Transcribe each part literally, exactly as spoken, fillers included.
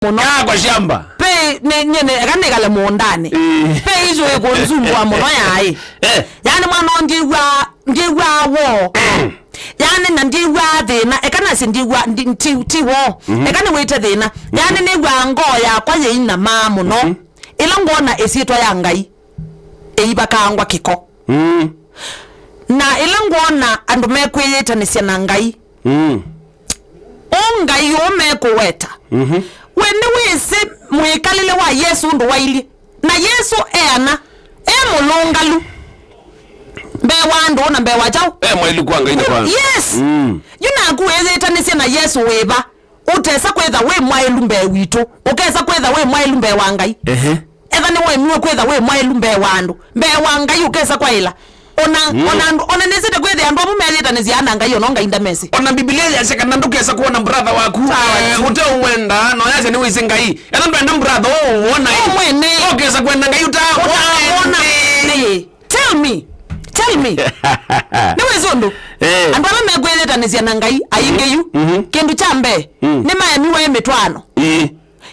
mũno. Kaa kwa shamba. Pe, nĩ, nĩ, nĩ, eka nĩkale mũũndanĩ. Eh. Pe issue ĩkũnzumbua mũno yaĩ. Eh. Yaani mwana ũyũ ndyĩw'aa, ndyĩw'aa woo. Yaani na ndyĩw'aa thĩna. Eka nasye ndyĩw'aa, ndi, ti, ti woo. Mhm. Eka nĩwĩte thĩna. Yaani nĩw'aa ngoo yakwa yĩinamaa mũno. Mhm. Ĩla ngwona ĩsyĩtwa ya Ngai ĩivakangwa kĩko. Mm. Na ĩla ngwona andũ mekwĩyĩtanĩsya na Ngai, mm, ũ Ngai ũũ mekũweta, mhm, we nĩwĩsĩ mwĩkalĩle wa Yesũ ũndũ wailyĩ. Na Yesũ eana, e mũlũngalu mbee wa andũ na mbee wa kyaũ? E mwaĩlu kwa Ngai na kwa andũ. Yes. Mm. Yu naku wĩyĩtanĩsye na Yesũ wĩva? Ũtesa kwĩtha wĩ mwaĩlu mbee witũ, ũkesa kwĩtha wĩ mwaĩlu mbee wa Ngai. Ehe. Etha nĩwaemiwe kwĩtha wĩ mwaĩlu mbee wa andũ, mbee wa Ngai ũkesa kwaĩla. Ona, mm, ona andũ, ona nĩsĩte kwĩthĩa andũ amwe meyĩtanĩsyaa na Ngai, ona Ngai ndamesĩ. Ona Biblia yasya kana ndũkesa kwona brother waku, eh, ũteũmwenda, na yasya nĩwĩsĩ Ngai. Etha ndwenda brother ũũ wona ĩ, ũmwene. Ũkesa kwenda Ngai ũta-, ũtamwona. Ũmwene. Ĩĩ. Tell me. Tell me. Nĩwĩsĩ ũndũ? Eh. Andũ ala mekwĩyĩtanĩsya na Ngai, aingĩ yu, mhm, kĩndũ kya mbee, mm, nĩmaemiwe mĩtwaano. Ĩĩ.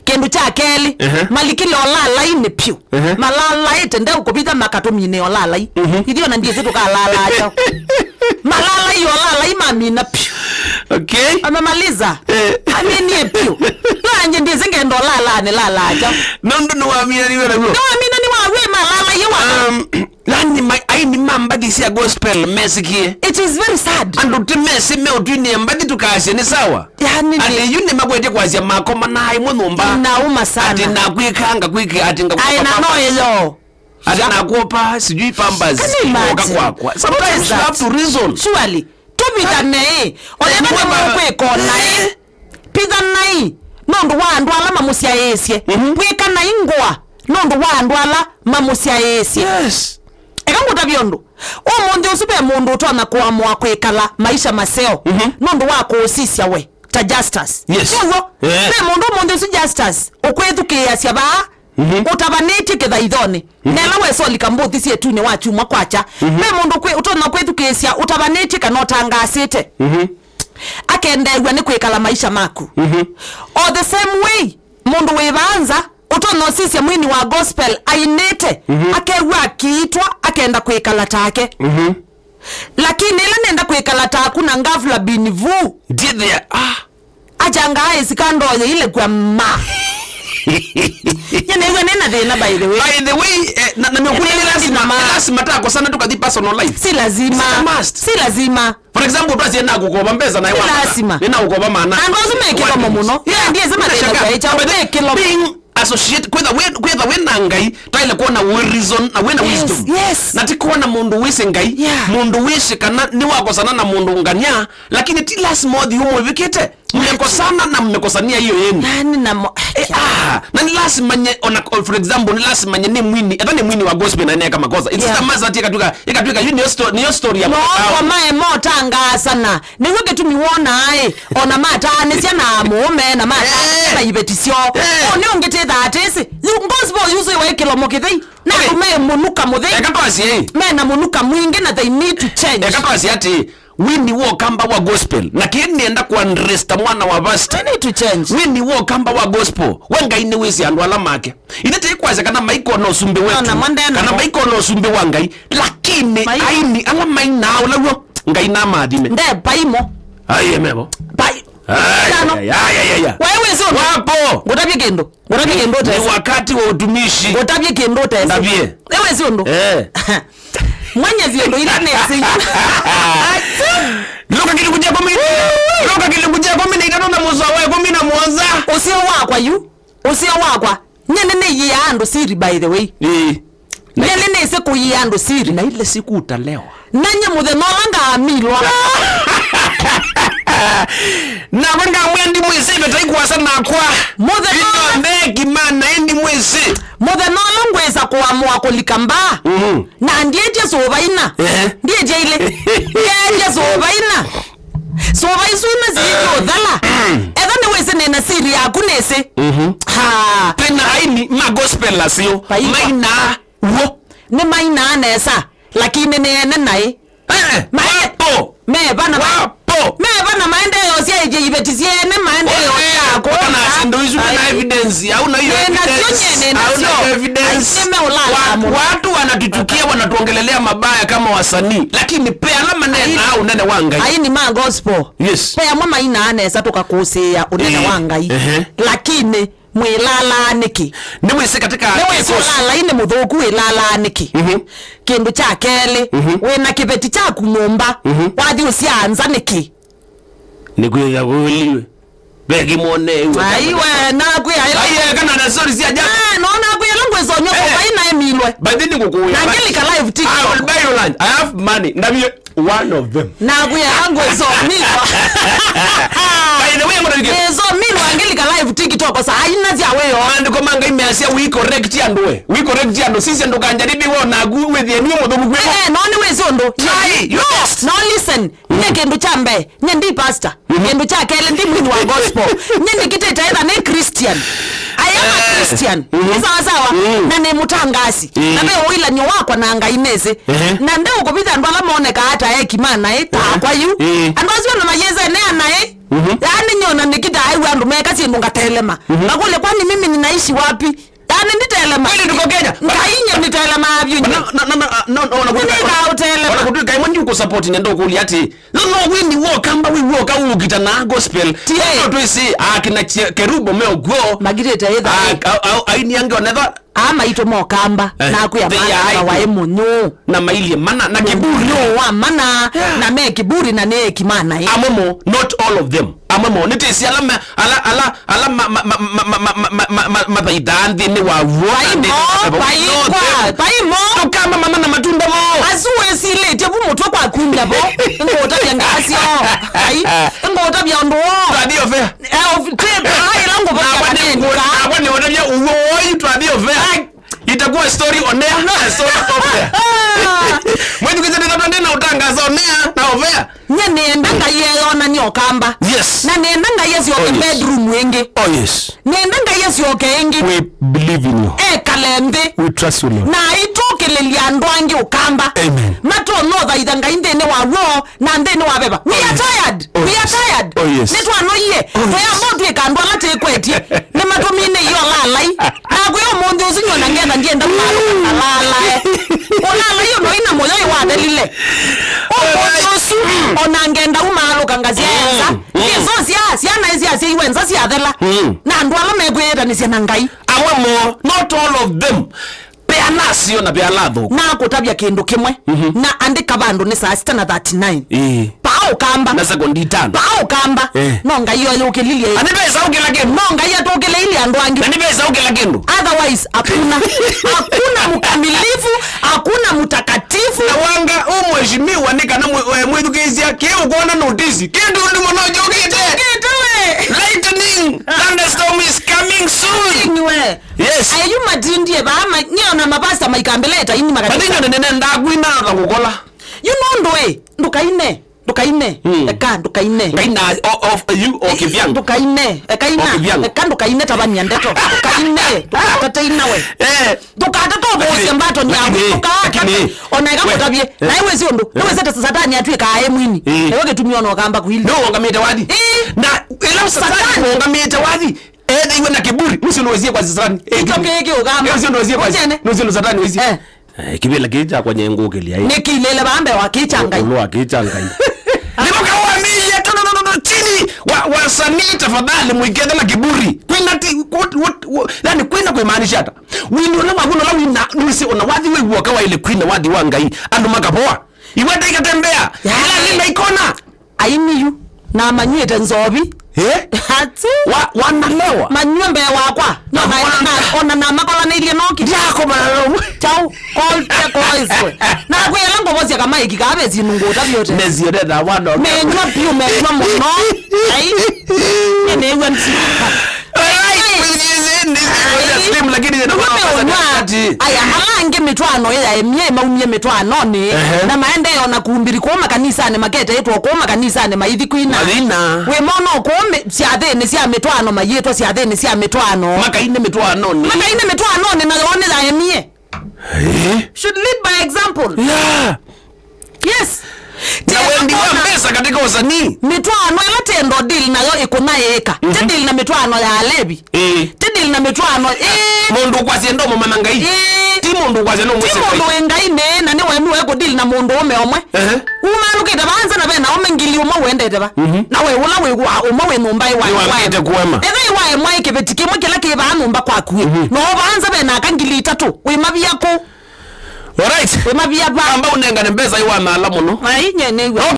Kĩndũ kya kelĩ, ehe, malikile olalainĩ pyũ. Ehe. Malalaĩte ndeũ kũvitha makatũmine olalai. Mhm. Ithyĩ ona ndyĩsĩ tũkalalaa kyaũ. Malalai olalai mamina pyũ. Okay. Amemaliza. Eh. Aminie pyũ. No anje ndyĩsĩ ngenda olalaa nĩlalaa kyaũ. Nũndũ nĩwaminaniwe naw'o. Nĩwaminaniwe naw'o malalai wa. Um, yani ma-, aini ma mbathi sya gospel mesikie. It is very sad. Andũ ti mesi meũtwinĩa mbathi tũkasye nĩ sawa. Yani nĩ- Ati yu nĩmakwetye kwasya makoma na aimwe nyũmba. Inauma sana. Ati nakwĩkanga kwĩkĩ ati ngakupa. Aina no yo. Ati nakuopa sijui pampers. Can you imagine? Kwakwa. Sometimes you have to reason. Surely. Tũvithane ĩ. Ona ĩva nĩmũkwĩkona ĩ. Pithanai nũndũ wa andũ ala mamũsyaĩĩsye. Mhm. Wĩkanai ngũa nũndũ wa andũ ala mamũsyaĩĩsye. Yes. Eka ngũtavye ũndũ. Ũmũnthĩ ũsu ve mũndũ ũtonya kũamũa kwĩkala maisha maseo, mhm, nũndũ wa kũũsisya we ta Justus. Yes. Nĩw'o? Yeah. Ve mũndũ ũmũnthĩ ũsu Justus ũkwĩthukĩĩasya vaa, mhm, ũtavanĩtye kĩthaithonĩ. Mhm. Na ĩla wesolika mbũthi syetunĩ wa kyumwa kwakya. Mhm. Ve mũndũ kwĩ-, ũtonya kwĩthukĩĩsya ũtavanĩtye kana ũtangaasĩte. Mhm. Akendeew'a nĩ kwĩkala maisha maku. Mhm. O the same way, mũndũ wĩ vaa nza, ũtonya ũsisya mwini wa gospel ainĩte, mhm, akew'a akiitwa, akenda kwĩkala take. Mhm. Lakini ĩla nenda kwĩkala taku na ghafla bin vu. Ndithĩa, ah. Achangaa ĩsika ndoye ile kwa ma. Nĩnĩw'a nĩna thĩna, by the way. By the way, eh, na, na mĩkũlyo nĩ lazima, nĩ lazima takosana tũkathi personal life. Si lazima. It's a must. Si lazima. For example, twasye nakũkova mbesa na si lazima. Nĩnakũkova maana. Andũ asu me kĩlomo mũno. Yeah, ndiĩsĩ mathĩna kwaĩkya, me kĩlomo. Being associate, kwĩtha wĩ, kwĩtha wĩ na Ngai, twaĩle kwona wĩ reason na wĩ na wisdom. Yes, yes. Na ti kwona mũndũ wĩsĩ Ngai, yeah, mũndũ wĩsĩ kana nĩwakosana na mũndũ ngania, lakini ti lazima ũthi ũmwĩvĩkĩte. Mmekosana na mmekosania hiyo yenu. Nani na mo-, eh, ah, na ni lazima nye, ona, for example, ni lazima nye ni mwini, hata ni mwini wa gospel na neka makosa. It's, yeah, just a matter ati ikatuika, ikatuika, you know, sto-, ni story ya no, kwa mae motangaasana. Nĩw'o kĩtumi wonaa ĩ, ona mataanĩsya na mũũme, na mataanĩsya, eh, na iveti syoo. Eh. O nĩ ũngĩ tĩthaa tĩsĩ. Yu gospel yusu ĩwa ĩkĩlomo kĩthei. Na, okay, andũ me mũnuka mũthei. Eka twasye ĩ. Me na mũnuka mwingĩ na they need to change. Eka twasye ati, wini wa ũkamba wa gospel. Na kĩĩ nĩenda kũandresta mwana wa pastor. We need to change. Wini wa ũkamba wa gospel. We Ngai nĩwĩsĩ andũ ala make. Ithe tĩkwasya kana maikona ũsumbĩ wetu. No, na mwandena kana mo. Maikona ũsumbĩ wa Ngai. Lakini mai- aini ala mainaa ũla w'o Ngai namathime. Nde paimo. Ai, emevo. Pai. Ai, tano. Ai, ai, ai, ai, ai. Wewe sio. Wapo. Ngũtavye kĩndũ. Ngũtavye kĩndũ ũtesĩ. Ni wakati wa utumishi. Ngũtavye kĩndũ ũtesĩ. Ndavye. Wewe sio ndo. Eh. Mwenye sio ndo ila nesi. Luka kĩlungu kya kũmi. Luka kĩlungu kya kũmi na itatũ na mũsoa wa ĩkũmi na mũonza. Ũseo wakwa yu. Ũseo wakwa. Nye nĩnĩyĩaa andũ siri, by the way. Ĩĩ. Nye nĩnĩsĩ kũyĩa andũ siri. Na ile siku utalewa. Na nye mũthenya ũla ngaamilwa. Nakwa ngamwĩa ndimwĩsĩ, ĩvĩta ĩkwasa nakwa. Mũthenya ũla. Ĩno ndekima na ĩndimwĩsĩ. Mũthenya ũla ngwĩsa kũamũa kũlika mbaa. Mhm. Na ndiĩtye sũvaina. Ehe. Ndiĩtye ilĩ. Ndiĩtye sũvaina. Sũva isu nĩsiĩtye ũthala. Etha nĩwĩsĩ nĩna siri yaku nĩsĩ. Mhm. Ha. Twĩna aini ma gospel aseo. Vaiwa. Maina w'o. Nĩmainaa nesa, lakini nĩ ene naĩ. Eh, eh, maĩ-, wapo. Meva na ma-, wapo. Meva na maendeeo Syaĩthye iveti syeene maendeeo syakwa. Ona syĩndũ isu na evidence, au na hiyo evidence, au na hiyo evidence. Aimeũlala mũno. Watu wanatuchukia, wanatuongelelea mabaya kama wasanii, lakini pe ala maneenaa ũnene wa Ngai. Aini ma gospel. Yes. Pe amwe mainaa nesa tũkakũsĩĩa ũnene wa Ngai. Ehe. Lakini mwĩlalaa nĩkĩ? Nĩwĩsĩ katika nĩwĩsĩ ũlalai nĩ mũthũku, wĩlalaa nĩkĩ? Mhm. Kĩndũ kya kelĩ, mhm, wĩna kĩveti kyaku nyũmba, mhm, wathi ũsyaa nza nĩkĩ? Nĩkwĩthĩa kũliwe. Vekĩ mwone ĩwe. Aiwe, nakwĩa ĩla. Aiye, kana na story sia jana. Ah, no, nakwĩa ĩla ngwĩsonywa kwa ina emilwe. But then ngũkũya. Na Angelica live TikTok. I will buy you lunch. I have money. Ndavie one of them. Nakwĩa ngwĩsonywa. By the way, ngona wiki. Ngwĩsonywa Angelica live TikTok sa aina sia weyo. Maandĩko ma Ngai measya, we correct andũ we. We correct andũ. Sisi ndũkanjaribi wona gu wĩthĩe nĩ mũthũku kwĩko. Eh, eh, no nĩ wĩsĩ ũndũ. Try your best. No, listen. Nye kĩndũ kya mbee, nye ndi pastor. Mhm. Kĩndũ kya kelĩ, ndi mwini wa gospel. Nye ndikitĩte etha nĩ Christian. I am a Christian. Mhm. Nĩ sawa sawa. Mhm. Na nĩ mũtangasi. Mhm. Na ve ũilanyo wakwa na Ngai nĩsĩ. Mhm. Na ndeũkũvitha andũ ala monekaa ta eki ma naĩ, ta akwa yu. Mhm. Andũ asu ona mayĩse ne anaĩ. Mhm. Yaani nyona nikita aiwa andũ meka syĩndũ ngatelema. Mhm. Makũlya, "Kwani mimi ninaishi wapi?" Yaani nditelema. Kweli tuko Kenya. Ngai nye nitelema avyo nye. No, no, no, no, no, no, no, nĩnĩkaa ũtelema. Ona kũtwĩka imwe ndiũkũsupport na ndũkũlya atĩ. No, no, wini woka mba wi woka ũkita na gospel. Tie. No twĩsĩ akina Kerubo me ũguo. Magirĩte ĩtha. Aini angĩ onetha. A maitũ mokamba. Eh, nakwĩa they are maana idle. Waĩ mũnyũ. Na mailyĩ mana na kiburi. Mũnyũ wa mana. Yeah. Na me kiburi na nĩ eki mana. Amwe mo, not all of them. Amwe mo, nĩtĩsĩ ala ma-, ala, ala, ala ma-, ma-, mathaithaa nthĩnĩ wa w'o na nthĩnĩ wa pepo. Vai mo, vai mo. Tũkamba mana na matunda mo. Asu wĩsilĩtye vu mũtwe kwa kumya vo. Ngũtavya ngasyo. Ai, ngũtavya ũndũ wo. Twathi ovea. Eh, of-, te-, ai, ĩla ngũvavya. Nakwa nĩ kanenga. Nakwa nĩ ũtavya ũw'o woyu twathi ovea. Ai. Itakuwa story on air, na story off air. Mwĩthukĩĩsya nĩ tondũ ndĩ na ũtangaza on air na off air. Nye nĩenda Ngai eyonany'a ũkamba. Yes. Na nĩenda Ngai asyoke bedroom ĩngĩ. Oh, yes. Nĩenda Ngai asyoke ĩngĩ. We believe in you. Ekale nthĩ. We trust you, Lord. Na aitũkĩlĩlya andũ angĩ ũkamba. Amen. Matonya ũthaitha Ngai nthĩnĩ wa w'o na nthĩnĩ wa veva. We are tired. We are tired. Oh, yes. Nĩtwanoie. Twĩamba ũtw'ĩka andũ ala tĩkwetye. Nĩmatũminĩie ũlalai. Nakwĩa ũmũnthĩ ũsu nyona ngetha ndienda kũmalũka ngalalae. Ũlalai ũno ina mũyo ĩwathelile. Ũmũnthĩ ũsu ona ngenda umalũka ngasyaenza. Ngĩsosya syana ĩsyasyaiwe nza syathela. Na andũ ala mekwĩyĩtanĩsya na Ngai. Amwe moo, not all of them. Peana aseo na peana athũku. Nakũtavya kĩndũ kĩmwe. Na andĩka vandũ nĩ saa sita na thirty-nine. Ĩĩ. Paa ũkamba. Na sekondi itano. Paa ũkamba. Eh. No Ngai oyũkĩlilye. Na nĩ vesa ũkĩla kĩndũ. No Ngai atũkĩlĩilye andũ angĩ. Na nĩ vesa ũkĩla kĩndũ. Otherwise, hakuna. Hakuna mkamilifu, hakuna mtakatifu. Na wanga ũ mheshimiwa nĩ kana mwĩthukĩĩsya kĩ ũkwona notisi. Kĩndũ ndimo no jũkĩte. Jũkĩte we. Lightning, thunderstorm is coming soon. Yes. Ayu matindie vaa ma-, nĩona mapasta maikambĩleta ini makati. Mathĩna nene ndakwina ata kũkola. You know ndũĩ, ndũkaine, ndũkaine, eka ndũkaine. Ngai na o-, of you o kĩvyangu. Ndũkaine, ekaina, eka ndũkaine tavania ndeto. Ndũkaine, ndũkatate ina we. Eh. Ndũkatate ũvũsye mbato nyaku. Ndũkatate, ona eka kũtavye. Nawe wĩsĩ ũndũ, nĩwĩsĩ ta satani atwĩkaa e mwini. Nawe kĩtumi ona ũkamba kuili. Nĩwe wongamĩte wathi. Na ĩla satani wongamĩte wathi. Ethĩiwe na kĩburi, nũsĩ nũwesie kwa Sisirani. Ĩkyo kĩĩ kĩũkamba. Nũsĩ nũwesie kwa Sisirani. Nũsĩ nũsatani wĩsie. Eh. Eh, kĩvĩla kĩĩ kyakwa nyengũkĩlya ĩ. Nĩkĩilĩle vaa mbee wa kĩĩ kya Ngai. Ũlũ wa kĩĩ kya Ngai. Nĩvo kawamĩie, no, no, no, no, chini. Wa, wasanii, tafadhali, mũikethe na kĩburi. Kwina ti, what, what, what, yani, kwina kwĩmaanisha ata? Wini ũla waku, ũla wina, nũsĩ ona wathi wĩ w'oka waĩle kwina wathi wa Ngai. Andũ makavoa. Iwete ikatembea. Ila linda ikona. Aini yu, na manyw'ĩte nzovi. Eh? Ati? Wa-, wanalewa. Manywe mbee wakwa. Na, na, na, ona namakolanĩilye noki. Ndiakomana nao. Chau, call, call iswe. Na kwĩla ngũvosya kamaiki kaa ve syĩndũ ngũta vyote. Nesie nenda wano. Menywa piũ, menywa mũno. Ai. Nĩnĩw'a nsi. Alright, with this, in this, with the stream, lakini ndio kwa wakati. Aya, ala angĩ mĩtwaano ĩyaemie maumie mĩtwaanonĩ, ehe, na maendee ona kumbiri kũu makanisanĩ, maketaĩtwa kũu makanisanĩ maithi kwina. Mathĩna. Wĩmona kũu mĩ-, syathĩnĩ sya mĩtwaano, mayĩtwa syathĩnĩ sya mĩtwaano. Makaine mĩtwaanonĩ. Makaine mĩtwaanonĩ, na yoo nĩyaemie. Eh? Should lead by example. Yeah. Yes. Na wendi wa mbesa katika usanii. Mĩtwaano ĩla tendo deal nayo ĩkũna ĩĩka. Ti deal na mĩtwaano ya alevi. Ĩĩ. Ti deal na mĩtwaano. Ĩĩ. Mũndũ ũkwasya ndomũmanya Ngai. Ĩĩ. Ti mũndũ ũkwasya no Ti mwĩsĩ mũndũ Ngai. Wĩ Ngai nĩ, na nĩ wenu ekũ deal na mũndũ ũme ũmwe. Ehe. Umanũkĩte vanza na vena ũme ngili ũmwe wendete va. Na we ũla wĩ wa ũmwe wĩ nyũmba ĩ wa Nĩwambĩte kũema. Ethĩwa ĩmwe ĩ kĩveti kĩmwe kĩla kĩ vaa nyũmba kwaku ĩ. No vanza vena aka ngili itatũ. Wĩ mavia kũ? Alright. Wĩ mavia va. Amba ũnengane mbesa iwanala mũno. Ai, nye nĩw'a.